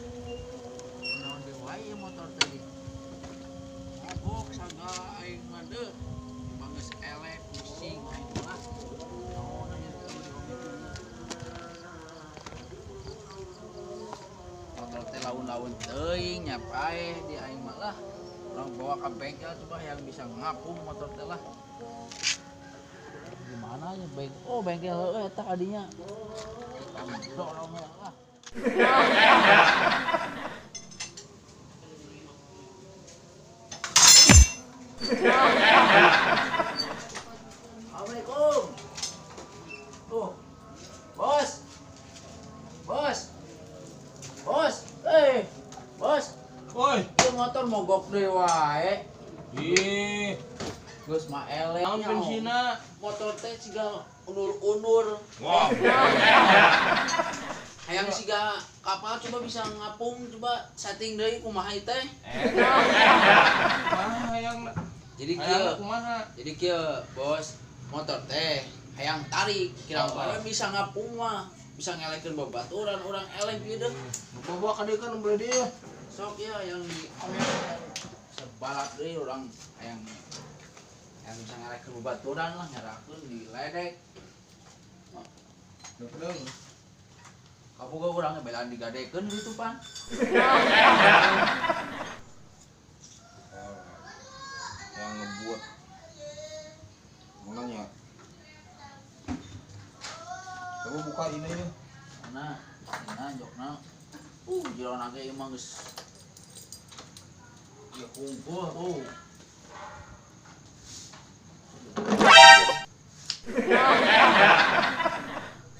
Naon deui wae motor tadi. Mogok sagala aing mah deuh. Cuma geus eleh pusing aing mah. Naon aja teu diomekeun. Motor teh laun-laun teuing nya paeh di aing mah lah. Urang bawa ke bengkel coba yang bisa ngapung motor teh lah. Gimana nya bengkel? Oh bengkel heueuh eta kadinya. Dorong lah. Assalamualaikum. Tuh. Bos. Bos. Bos. Eh. Bos. Woi, Itu motor mogok deui wae. ih, Geus mah eleh. naon bensinna? Motor teh siga undur-undur. Wah, Hayang siga kapal coba bisa ngapung coba setting deui kumaha ieu teh. kumaha hayang Jadi hayang kieu, kumaha? jadi kieu bos, motor teh hayang tarik kira Oh. bae bisa ngapung mah, bisa ngelekeun babaturan urang eleh kieu deuh. Bawa ka dieu kan beli dia. Sok ya yang di sebalap deui urang hayang hayang bisa ngelekeun babaturan lah nyarakeun diledek. Deung. Kaboga urang ge belaan digadekeun gitu pan. Yang ngebuat mulanya. Coba buka ini ya. Mana? Mana jokna? Jerona ge emang geus ya kumpul tuh.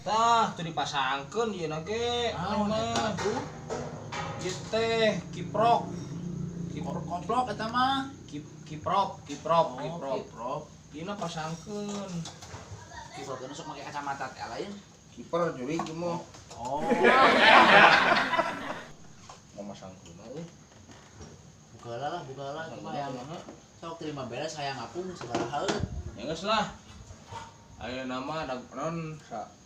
Tah, teu dipasangkeun ieu na ge. Naon eta tuh? Ieu teh kiprok. Kiprok komplok eta mah. Kiprok, kiprok, Oh, kiprok. kiprok. Ieu na pasangkeun. Kiprok teh sok make kacamata teh lain. Kiper jurig ieu mah. Oh. Mau masangkeun euy. Buka lah, buka lah coba yang sok terima beres hayang ngapung sabaraha. Ya geus lah. Ayeuna mah non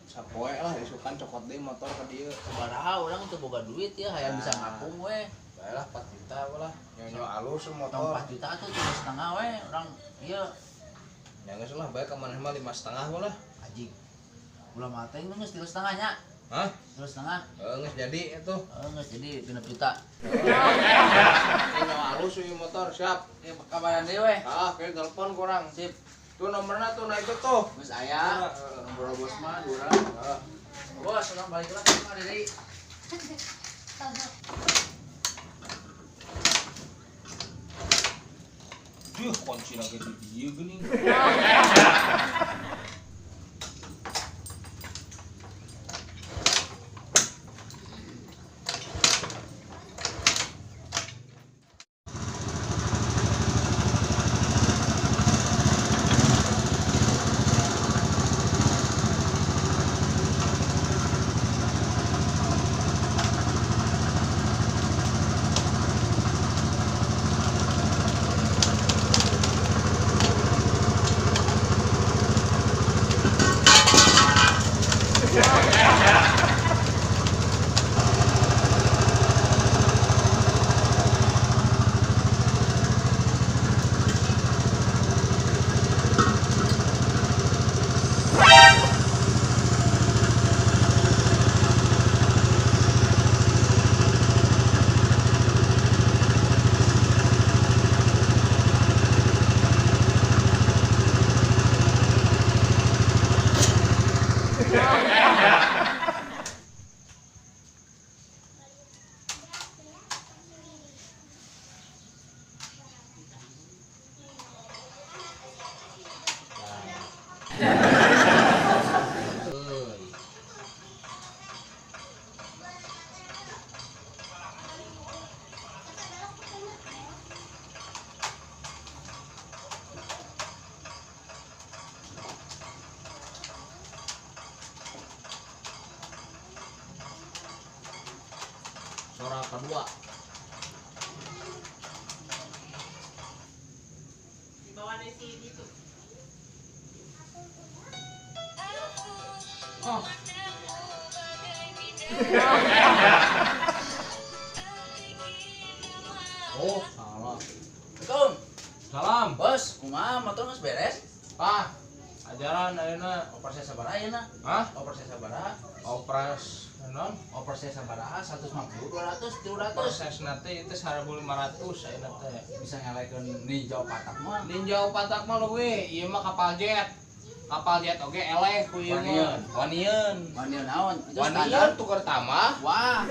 sapoe lah isukan cokot deui motor ka dieu. Sabaraha urang teu boga duit ya hayang bisa ngapung we. Bae lah 4 juta we lah. Nyo alus Tong motor. 4 juta atuh tiga setengah we urang ieu Ya geus lah bae ka maneh mah 5,5 we lah. anjing. Ulah mah teh geus tilu setengah nya. Hah? Tilu setengah. Heeh geus jadi itu. Heeh geus jadi 6 juta. Nyo alus ieu motor siap. Ya kabaran deui we. Ah, kayak telepon kurang. Sip. Tuh nomorna tuh nah itu tuh. Geus aya. Nomor bos mah urang. Heeh. Bos, urang balik lah ka deui. Duh, kunci lagi di dieu geuning. 2. Dibawa dari sini tuh. Oh. Oh, salah. Assalamualaikum. Salam. Bos, kumaha motor geus beres? Pah, ajaran ayeuna. Operasi sabaraha ayeuna? Hah? Operasi sabaraha? Opras naon? Operasi sabaraha 150, 200, 300. Proses nanti itu 1500 ayeuna teh. Bisa ngelekeun ninjau patak mah. Ninjau patak mah leuwih, ieu mah kapal jet. Kapal jet oge eleh ku ieu mah. Wanieun. Wanian naon? Itu Wanieun standar. tuker tambah. Wah.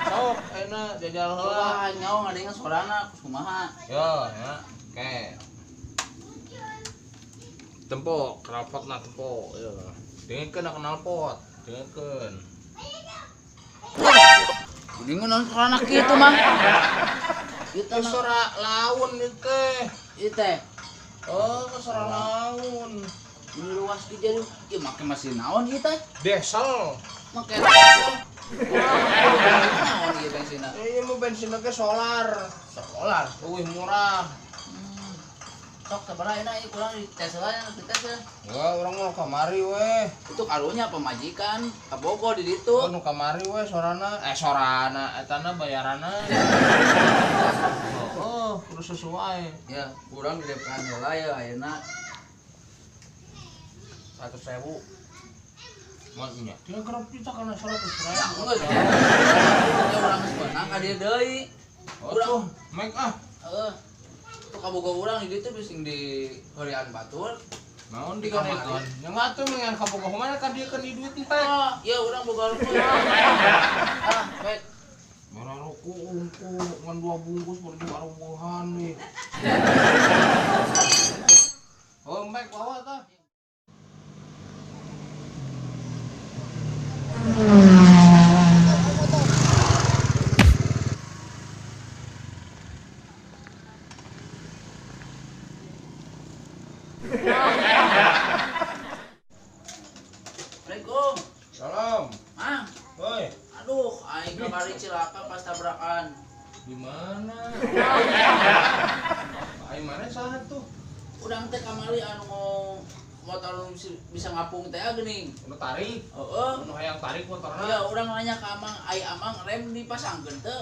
Sok ayeuna jajal heula. Wah, nyawa ngadengeun sorana kumaha? Yo, ya. Oke. Tempo, knalpotna tempo, yo. Dengekeun knalpot, dengekeun. Kuningan naon sorana kitu, Mang? Itu Suara laun ieu teh. ieu teh. Oh, suara laun. Ini luas di jadi ieu make mesin naon ieu teh? Diesel. Make diesel. Naon ieu bensinna? Ieu mah bensinna ge solar. Solar. Leuwih murah. Sok sabaraha ayeuna ieu kurang di tes heula di tes ya. Enggak, urang mah kamari weh. Itu karunya pemajikan kabogo di ditu. Oh, nu kamari weh sorana. Sorana etana bayaranna. Oh, kudu sesuai. Ya, kurang di depan heula ya ayeuna. 100.000. Maksudnya, dia kerap kita karena 100.000. Ya, enggak. Ya urang geus meunang ka dieu deui. Oh, tuh, make ah. Heeh. Itu kabogo urang di ditu bising di heurean batur. Naon di kadekeun? Nya ngatuh mengan kabogoh mana ka dieu keun duit entek. Oh, ya urang boga ruku. Ah, baik. Merah rokok ungku ngan 2 bungkus berdua arubuhan nih. Oh, mek bawa tah. Assalamualaikum. Salam. Mang, Woi, aduh, aing kamari cilaka pas tabrakan. di mana? Aing mana saha tuh? Urang teh kamari anu mau motor bisa ngapung teh geuning. Nu tarik. Heeh. Nu hayang tarik motorna. Ya urang nanya ka Amang, ai Amang rem dipasangkeun teu?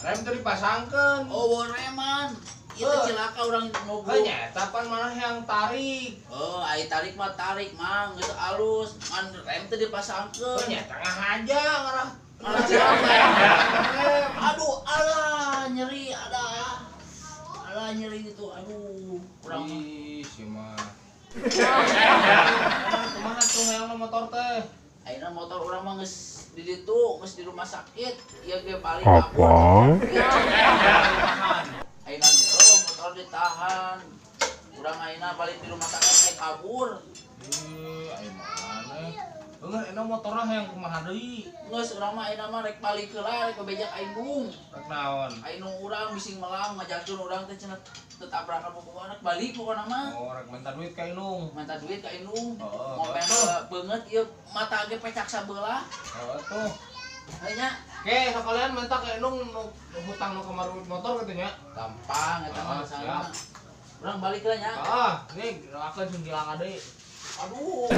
Rem teh dipasangkeun. Oh, reman. Ieu teh cilaka urang mobil. Heuh nya eta pan mana hayang tarik. Oh, ai tarik mah tarik, Mang, geus alus. Ngan rem teh dipasangkeun. Heuh nya eta ngahaja ngarah. Malah cilaka. Rem. Aduh, alah nyeri ada. Alah nyeri itu, aduh. Urang mah. Ih, si mah. Kumaha tuh hayang motor teh? Ayeuna motor urang mah geus di ditu, geus di rumah sakit, ieu ge balik Apa? Tahan. Ayeuna ge motor ditahan. Urang ayeuna balik di rumah sakit teh kabur. Ih, aing mana? Heungeun enak motorna hayang kumaha deui? Geus urang mah ayeuna mah rek balik heula, rek bebejak aing bung. Rek naon? Aing nu urang bising melang ngajalkeun urang teh cenah tetabrakan pokokna rek balik pokona mah. Oh, rek minta duit ka Inung. Minta duit ka Inung. Oh, Ngomel beungeut ieu mata ge pecak sabelah. Oh, tuh. Heunya Oke, sekalian minta ka Inung nu hutang nu kamari motor gitu nya. gampang eta mah Ah, sana. siap. Urang balik heula nya. Ah, nih doakeun sing cilaka deui. Aduh.